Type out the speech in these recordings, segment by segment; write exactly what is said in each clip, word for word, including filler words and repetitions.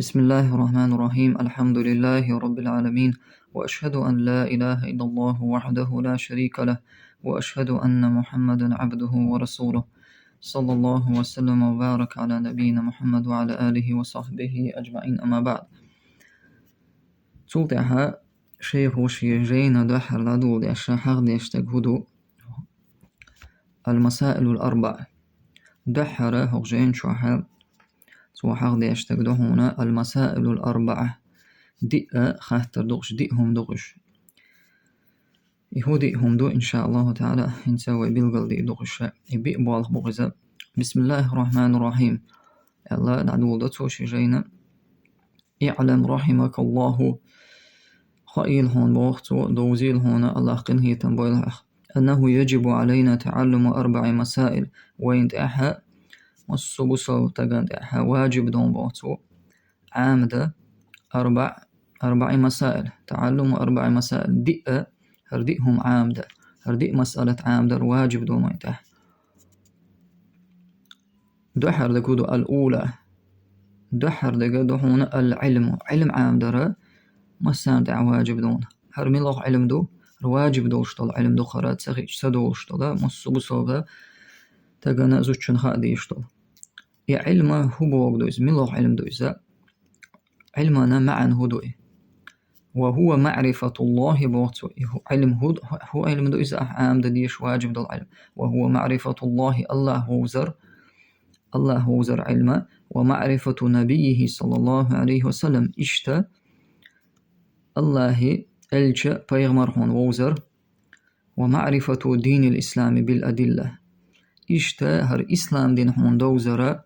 بسم الله الرحمن الرحيم. الحمد لله رب العالمين. وأشهد أن لا إله إلا الله وحده لا شريك له. وأشهد أن محمدا عبده ورسوله. صلى الله وسلم وبارك على نبينا محمد وعلى آله وصحبه أجمعين. أما بعد. Цул тӀаьхьа шайхо шен жайна дуьххьара дӀадоладеш хьахдеш дерг хӀу ду? Ал-Масаилул Арбаъ. Дуьххьара хӀокху жайна чохь цо хьахдеш дерг ду хьуна Ал-Масаилул Арбаъ. Диъ хаттар ду уьш, диъ хӀума ду уьш. И хӀу диъ хӀума ду, иншааллаху таала, хӀинца вай билгалдийр ду уьш. И биъ болх бу иза. Бисмиллахир-рахманир-рахим аьлла, дӀадоладо цо шен жайна. اعلم رحمك الله. Хаийла хьуна, боху цо, довзийла хьуна, Аллах къинхетам бойла хьох. أنه يجب علينا تعلم أربع مسائل. Вайна тӀехь, массо а бусалба стагана тӀехь ваджиб ду, боху цо, Ӏамадан арбаъ, арбаъ масаил. تعلم أربع مسائل. Диъ, хӀара диъ хӀума Ӏамадан. ХӀара диъ масъалат Ӏамадар ваджиб ду вайна тӀехь. Дуьххьара дерг хӀу ду? Ал-ула. Дуьххьара дерг ду хьуна ал-Ӏилму. Ӏилма Ӏамадар массарна тӀехь ваджиб ду хьуна. ХӀара муьлха Ӏилма ду? ХӀара ваджиб долуш долу Ӏилма ду, хӀара ца хиъча ца долуш долу, массо а бусалба стагана, зудчунна хаа дезаш долу. И Ӏилма хӀу бохург ду иза? Муьлха Ӏилма ду иза? Ӏилмана маьӀна хӀу ду и? وهو معرفة الله, боху цо. И хӀу Ӏилма хӀу, хӀу Ӏилма ду иза ахь Ӏамадан дезаш ваджиб долу Ӏилма? وهو معرفة الله, Аллах вовзар, Аллах вовзар Ӏилма, ومعرفة نبيه صلى الله عليه وسلم. Иштта Аллахьан элча пайхамар хьуна вовзар, ومعرفة دين الإسلام بالأدلة. Иштта хӀара ислам дин хьуна довзар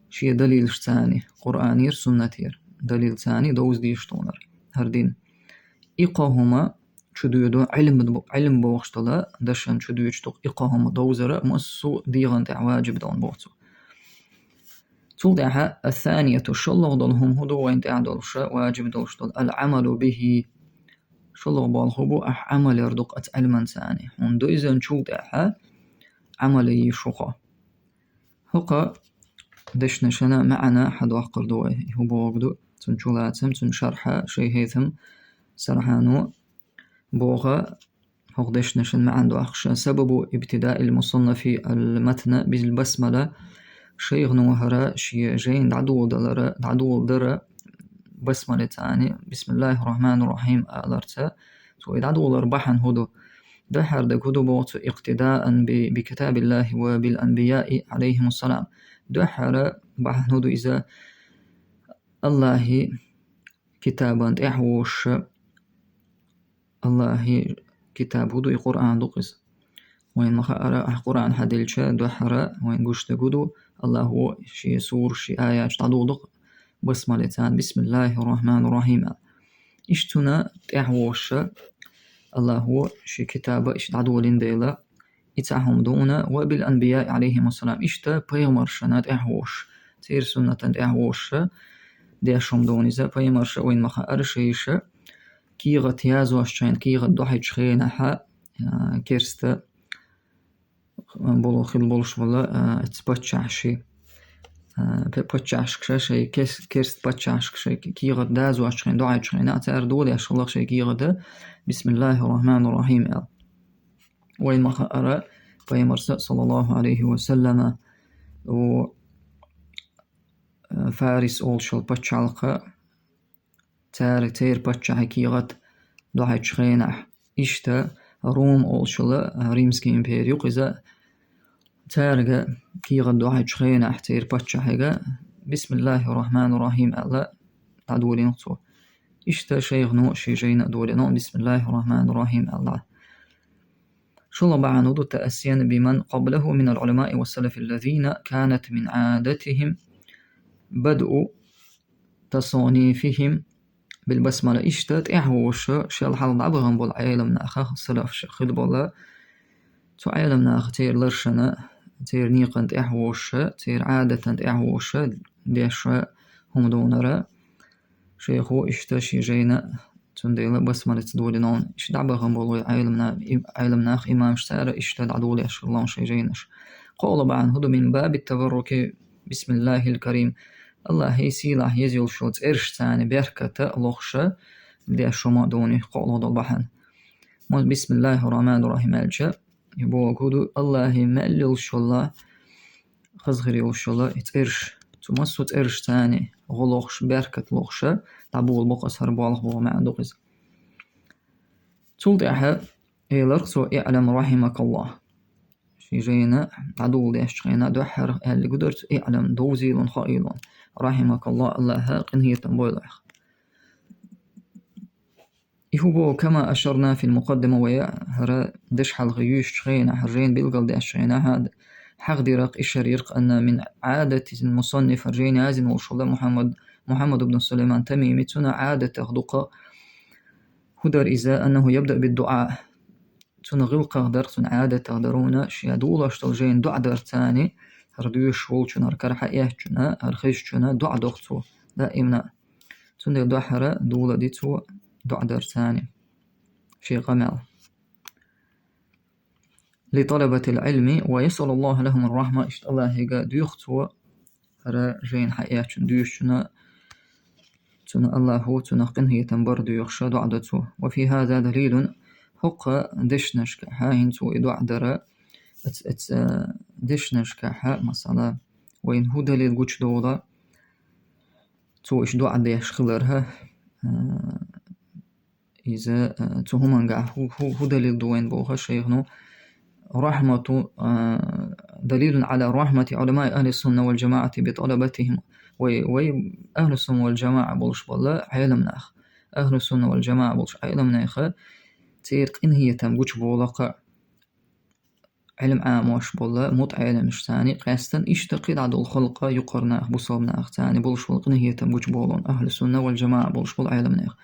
шен далилашца, Къуръанера, суннатера далилца довза дезаш ду хьуна хӀара дин. И кхо хӀума чудоьду Ӏилма, Ӏилма бохуш долу дашна чудоьдуш ду-кх и кхо хӀума довзар массо а дегӀана тӀехь ваджиб ду хьуна, боху цо. Цул тӀаьхьа, الثانية, шолгӀа долу хӀума хӀу ду вайна тӀехь долуш, ваджиб долуш долу? العمل به. ШолгӀа болх хӀу бу? Ахь Ӏамал яр ду-кх оцу Ӏилманца. ХӀунда ду иза? Чул тӀаьхьа Ӏамал йиш ю-кх. ХӀокху дешнашна маьӀна хьадоккхур ду вай, и хӀу бохург ду, цуьнан чулацам, цуьнан шархь шайх Хьайтам Сархьано боху, хӀокху дешнашна маьӀна доккхуш: سبب ابتداء المصنف المتن بالبسملة. Шайхо хӀара шен жайна дӀадоладалар, дӀадоладар басмалаца, بسم الله الرحمن الرحيم аларца, цо и дӀадоладар бахьана хӀу ду? Дуьххьара дерг хӀу ду, боху цо: اقتداء ب-، بكتاب الله وبالأنبياء عليهم السلام. Дуьххьара бахьана хӀу ду иза? Аллахьан китабана тӀаьхьавозуш, Аллахьан китаб хӀу ду, и Къуръан ду-кх иза. Вайна ма-хаъара, ахь Къуръан хьаделча, дуьххьара вайна гуш дерг хӀу ду? Аллахьо шен сураш, шен аяташ дӀадоладу-кх басмалаца, بسم الله الرحمن الرحيم аьлла. Иштта цунна тӀаьхьавозуш Аллахьо шен китаб иштта дӀадолийна дела, и цхьа хӀума ду хьуна. وبالأنبياء عليهم السلام, иштта пайхамаршна тӀаьхьавозуш, церан суннатана тӀаьхьавозуш деш хӀума ду хьуна иза. Пайхамарша, вайна ма-хаъара, шайша кехат язъеш, шайна кехат дохьуьйтучу хенахь, а, керста болу хила болуш бала, а, эцца паччахьаш, а, пе-, паччахьашка шайн кес-, керста паччахьашка шайн кехат дозучу хенахь, дохьуьйтучу хенахь, цара долуш хилла шайн кехат: بسم الله الرحمن الرحيم аьлла. Вайна ма-хаъара, пайхамарша, саллаллаху Ӏалайхи ва саллама, у, а, Фарис олуш йолу пачхьалкх, цара, церан паччахьан кехат дохьуьйтучу хенахь, иштта Рум олуш йолу, Римский импери ю-кх иза, цаьрга кехат дохьуьйтучу хенахь, церан паччахьега, بسم الله الرحمن الرحيم аьлла, дӀадолийна-кх цо. Иштта шайхо шен жайна а долийна, بسم الله الرحمن الرحيم аьлла. ШолгӀа бахьана хӀу ду: تأسيا بمن قبله من العلماء والسلف الذين كانت من عادتهم بدء تصانيفهم بالبسملة. Иштта тӀаьхьавозуш шел хьалха дӀабахана болу Ӏеламнаха, салафаш хила болу, цу Ӏеламнаха церан ларшна, церан некъана тӀаьхьавозуш, церан Ӏадатана тӀаьхьавозуш деш хӀума ду хьуна хӀара. Шайхо иштта шен жайна, цундела басмалаца долийна хӀуна. Иштта дӀабахана болу вай Ӏеламна-, им-, Ӏеламнах, имамаш, цара иштта дӀадолуш хилла хьуна шайн жайнаш. КхоалгӀа бахьана хӀу ду: من باب التبرك باسم الله الكريم. Аллахьи сийлахь еза йолуш йолу цӀерашца беркат лохуш деш хӀума ду кхоалгӀа долу бахьана. Мо бисмиллахир рахманир рахим аьлча, и бохург хӀун ду, Аллахьи мел йолуш йолу, хаза хир йолуш йолу и цӀераш, цу массо а цӀерашца гӀо лохуш, беркат лохуш дӀаболабо-кх аса хӀара болх боху маьӀна ду иза. Цул тӀаьхьа элира цо: «Иълам рахимакаллах». Шен жайна дӀадоладечу хенахь дуьххьара аьлларг ду-кх цо: «Иълам», довзийлахь, хоийлахь. «Рахимакаллах», Аллахьа къинхетам бойла хьох. И хӀун боху, «кама ашарна фил мукъаддама», вай хӀара дешхьалха юьйшучу хенахь, хӀара жайна билгалдечу хенахь, хьахдира-кх, ишар йира-кх, анна мин Ӏадати мусанниф, хӀара жайна язйина волуш волу Мухьаммад, Мухьаммад ибн Сулайман Тамими, цуьнан Ӏадатах ду-кх хӀун дара иза, «аннаху ябдау биддуӀа». Цуьнан гӀиллакхах дара, цуьнан Ӏадатах дара хӀуна, шен долуш долу жайна доӀа дарца, хӀара доьшуш волчунна, хӀара карахь эцначунна, хӀара хезначунна доӀа до-кх цо, даимна. Цундела дуьххьара долади цо доӀа дарца шен къамел. «Литалабатил Ӏилми ва ясалаллаху лахумур рахма», иштта Аллахьига доьху цо, хӀара жайна хьаэцначунна, доьшучунна, цунна Аллахьо цунах къинхетам бар доьхуш доӀа до цо. «Ва фи хаза далилун», хӀокху дешнашкахь, хӀинца цо и доӀа дара, эц-, эц-, э, дешнашкахь, масала, вайна хӀун далил гучудолу, цо иштта доӀа деш хиларх, э, иза, э, цу хӀумангахь хӀу-, хӀу-, хӀун далил ду вайна боху шайхо, рахмату, э, «далилун Ӏала рахмати Ӏуламаи ахли сунна вал джамаӀати би талабатихим». Вай, вай ахли сунна вал джамаӀа болуш болу Ӏеламнах, ахли сунна вал джамаӀа болуш Ӏеламнех, церан къинхетам гучуболу-кх Ӏилма Ӏамош болу мутаӀеламаш царна, къаьстина иштта кхидӀа долу халкъ, юкъара нах, бусалба нах, царна болуш болу къинхетам гучуболу ахли сунна вал джамаӀа болуш болу Ӏеламнех.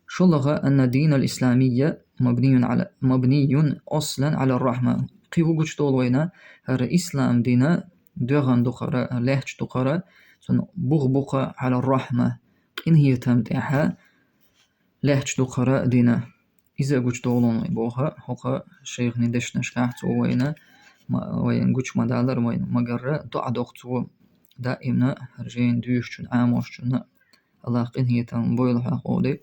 ШолгӀа, анна динал исламия мабнийюн Ӏала, мабнийюн аслан Ӏала рахма. Кхин хӀун гучудолу вайна, хӀара ислам дин доьгӀна ду-кх хӀара, лаьтташ ду-кх хӀара, цуьнан бух бу-кх Ӏала рахма, къинхетам тӀехь лаьтташ ду-кх хӀара дин. Иза гучудолу вайна боху хӀокху шайхана дешнашкахь, цо вайна ма-, вайна гучу ма-даллара, вайна, магара доӀа до-кх цо даимна хӀара жайна доьшучунна, Ӏамошчунна, Аллахь къинхетам бойла хьох олий,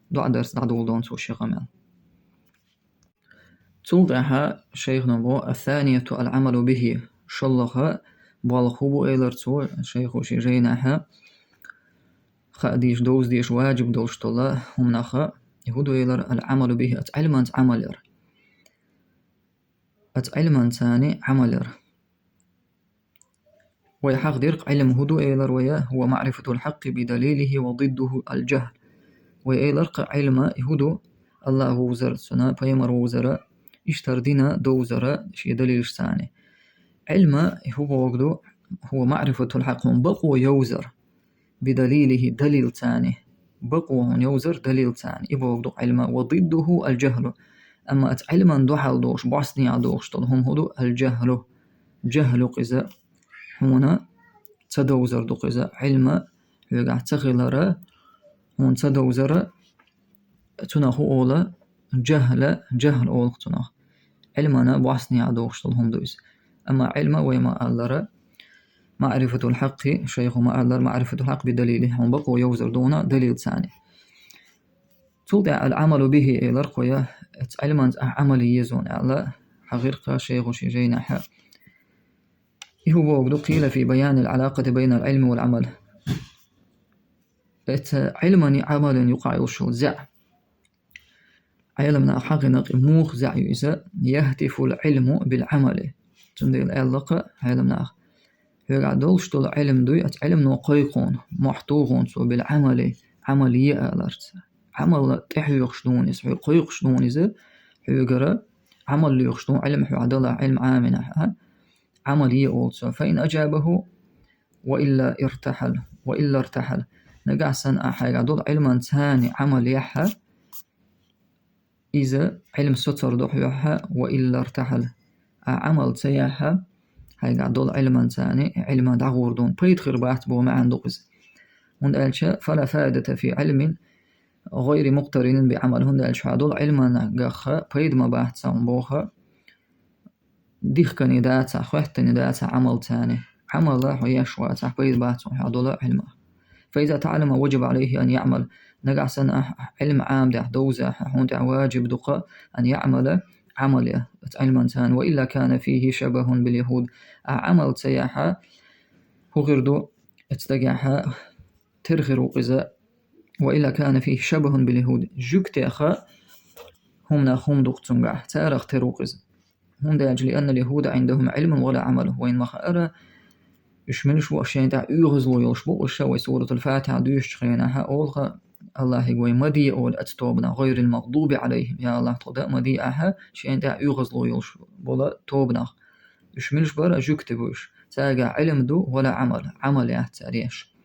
доӀа дарца дӀадоладо цо шен къамел. Цул тӀаьхьа шайхана боху: «Ас-санияту ал-Ӏамалу бихи». ШолгӀа болх хӀун бу, элира цо, шайхо шен жайнахь, хаа дезаш, довза дезаш, важиб долуш долу хӀуманах, и хӀун ду, элира, ал-Ӏамалу бихи, оцу Ӏилманца Ӏамал яр. Оцу Ӏилманца Ӏамал яр. Вай хьахдира-кх, Ӏилма хӀун ду, элира вай: «хӀува маӀрифатул хьакъи би далилихи ва диддуху ал-джахл». Вай элира-кх, Ӏилма и хӀун ду, Аллахь вовзар, цуьнан пайхамар вовзар, иштта хӀара дин довзар шен далилашца. Ӏилма и хӀун бохург ду, хӀува маӀрифатул хьакъ, хӀума бакъо йовзар. Би далилихи, далилца. Бакъо хӀума йовзар далилца. И бохург ду Ӏилма. Ва диддуху ал-джахлу. Амма оцу Ӏилман дуьхьал долуш, бӀостанехьа долуш долу хӀума хӀун ду? Ал-джахлу. Джахл ю-кх иза. Хьуна ца довзар ду-кх иза. Ӏилма хьоьгахь ца хилар, хьуна ца довзар, цунах хӀун олу? Джахла, джахл олу-кх цунах. Ӏилмана бӀостанехьа долуш долу хӀума ду иза. Амма Ӏилма вай ма-аллара, маӀрифатул хьакъи, шайхо ма-аллара, маӀрифатул хьакъи би далилихи, хьуна бакъо йовзар ду хьуна далилца. Цул тӀаьхьа ал-Ӏамалу бихи, элира-кх вай, оцу Ӏилманца ахь Ӏамал е еза хьуна аьлла, хьахдира-кх шайхо шен жайнахь. И хӀун бохург ду, къийла фи баянил Ӏалакъати байнал Ӏилми вал Ӏамал. Оцу Ӏилманна, Ӏамална юкъахь йолуш йолу зӀе. Ӏеламнаха хьахийна-кх и муха зӀе ю иза: яхтифул Ӏилму бил Ӏамали. Цундела аьлла-кх Ӏеламнаха: хьоьгахь долуш долу Ӏилма дуй, оцу Ӏилмано кхойкху хьуна, мохь туху хьуна цо бил Ӏамали, Ӏамал е аларца. Ӏамал тӀехьоьхуш ду хьуна иза, хьоьга кхойкхуш ду хьуна иза, хьоьгара Ӏамал лоьхуш ду хьуна, Ӏилма хьо хьан далахь, Ӏилма Ӏаминехь а, Ӏамал е олу цо. Фа ин аджабаху ва илла иртахьал, ва илла иртахьал. Нагахь санна ахь хьайгахь долу Ӏилманца Ӏамал яхь а, иза Ӏилма соцур ду хьох, ва илла иртахьал. Ахь Ӏамал ца яхь а, хьайгахь долу Ӏилманца Ӏилма дӀагӀур ду хьуна, пайда хир бац боху маьӀна ду-кх иза. ХӀунда аьлча, фала фаидата фи Ӏилмин гӀайри мукътаринин би Ӏамал. ХӀунда аьлча хьан долу Ӏилманах пайда ма бац цхьа хӀума боху, дихкане дацахь, хоьттане дацахь Ӏамалца. Ӏамал хьо еш вацахь, пайда бац хьох долу Ӏилмах. فإذا تعلم وجب عليه أن يعمل. Нагахь санна ахь Ӏилма Ӏамадехь, довзахь, хьуна тӀехь ваджиб ду-кха أن يعمل, Ӏамал ян, оцу Ӏилманца, وإلا كان فيه شبه باليهود. Ахь Ӏамал ца яхь, хӀун хир ду, оцу стагехь тера хир ву-кх иза, وإلا كان فيه شبه باليهود. Жуьгтех хӀуманах хӀума ду-кх цуьнгахь, царах тера ву-кх иза. ХӀунда аьлча, لأن اليهود عندهم علم ولا عمل. Вайна ма-хаъара, уьш муьлш бу, шайна тӀехь оьгӀазло йолуш бу уьш, вай Суратул-Фатихьа дуьйцучу хенахь олу-кха Аллахьига, вай ма де олу оцу тобанах, غير المغضوب عليهم. Я Аллахь, тхо дан а ма де ахь шайна тӀехь оьгӀазло йолуш болу тобанах. Уьш муьлш бара? Жуьгти бу уьш. Цаьргахь Ӏилма ду, ولا عمل, Ӏамал яц цара еш.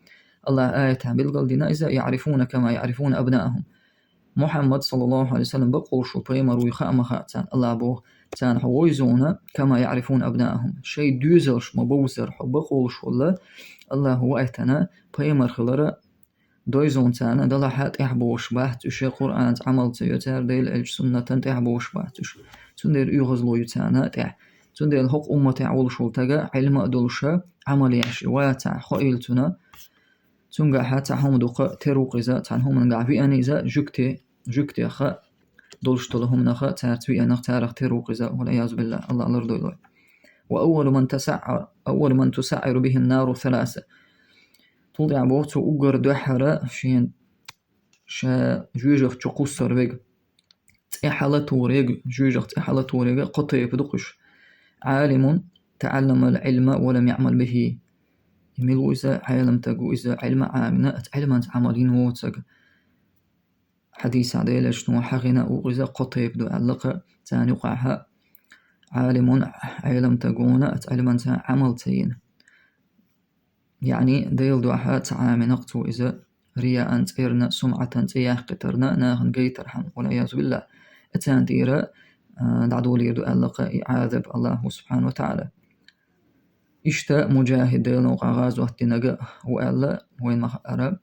Аллахьа аятехь билгалдина иза: يعرفون كما يعرفون أبناءهم. Мухьаммад, саллаллаху Ӏалайхи ва саллам, бакъволуш волу пайхамар вуй хаа ма хаьа царна, Аллахьа боху: «Царна хьо вевза вуна, كما يعرفون أبناءهم». Шайн доьзалш ма-бовззара хьо бакъволуш волу Аллахьа ваийтина пайхамар хилар, дойза вуна царна, делахь а тӀаьхьабовш бац уьш, Къуръанца Ӏамал ца йо цара, Делан элчан суннатан тӀаьхьабовш бац уьш. Цундела оьгӀазло ю царна тӀехь. Цундела хӀокху умматехь волуш волу стаг Ӏилма а долуш, Ӏамал еш вацахь, хоийла цунна, цуьнгахь цхьа хӀума ду-кха, тера ву-кх иза, цхьана хӀуманехь веана иза, жуьгти, жуьгтех долуш долу хӀуманах, цаьрца веанарх, царах тера ву-кх иза, والعياذ بالله, Аллахь лардойла вай. وأول من تسعر، أول من تسعر به النار ثلاثة. Цул тӀаьхьа боху, цо уггар дуьххьара шен, ша жоьжахати чу кхуссур верг, цӀе хьалатухур верг, жоьжахати цӀе хьалатухур верг кхо тайпа ду-кх уьш. عالم تعلم العلم ولم يعمل به. И мила ву иза? Ӏелам стаг ву иза, Ӏилма Ӏамийна, оцу Ӏилманца Ӏамал йина воцург. Хьадисехь Делан элчано хьахийна ву-кх иза, кхо тайпа ду аьлла-кха, царна юкъахь: عالم, Ӏелам стаг ву, оцу Ӏилманца Ӏамал ца йина. Яъни, Делан дуьхьа ца Ӏамийна-кх цо иза, рияан, цӀерна, сумӀатан, цӀе яккхийтарна, нахана гайтархьама, والعياذ بالله. Царна тӀера, а, дӀадолийр ду аьлла-кха и Ӏазап Аллахьа субхьанаху ва таӀала. Иштта муджахид, Делан новкъахь гӀазот динарг ву аьлла, вайна ма-хаъара.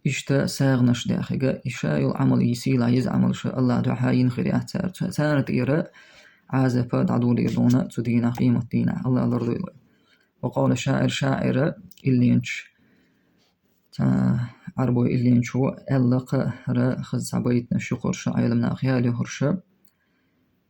Иштта сагӀанаш дехнарг, и ша йолу Ӏамал, и сийлахь еза Ӏамалш Аллахьа дуьхьа йина хир яц цара. Цу-, царна тӀера Ӏазап дӀадолийр ду цу дийнахь, къематдийнахь, Аллахь лардойла вай. وقال الشاعر, шаӀира, илленча, цхьа Ӏарбойн илленчо аьлла-кха хӀара хаза цхьа байтанаш юкъарш, Ӏелам наха яла юкъарш.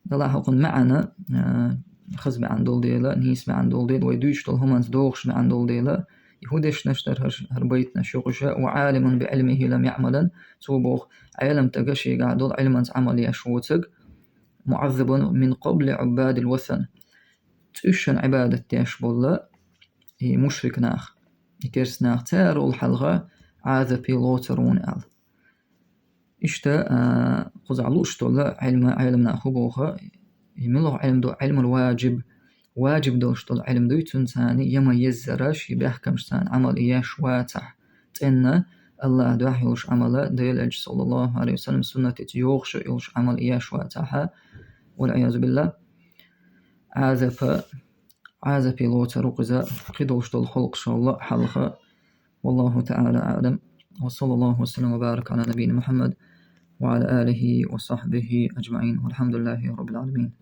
Делахь хӀокхуьнан маьӀна, а, хаза маьӀна долу дела, нийса маьӀна долу дела, вай дуьйцуш долу хӀуманца догӀуш маьӀна долу дела, и хӀун дешнаш дара хӀара, хӀара байтанаш юкъарш: وعالم بعلمه لم يعمل. Цо боху, Ӏелам стаг, шегахь долу Ӏилманца Ӏамал еш воцург, معذب من قبل عباد الوثن. ЦӀушна Ӏибадат деш болу и мушрик нах, и керста нах, цара волу хьалха Ӏазапе лоцур ву аьлла. Иштта, а, кхузахь лууш долу Ӏилма, Ӏелам нах хӀун боху, и муьлха Ӏилма ду, Ӏилмул ваджиб, ваджиб долуш долу Ӏилма дуй, цуьнца царна я ма-еззара, шен бехкамашца царна Ӏамал еш вацахь, цӀенна Аллахьа дуьхьа йолуш Ӏамал, Делан элчан, саллаллаху Ӏалайхи ва саллам, суннатаца йогӀуш йолуш Ӏамал еш вацахь, والعياذ بالله, Ӏазапа, Ӏазапе лоцур ву-кх иза, кхидолуш долу халкъашалла хьалха. والله تعالى أعلم. وصلى الله وسلم وبارك على نبينا محمد وعلى آله وصحبه أجمعين. والحمد لله رب العالمين.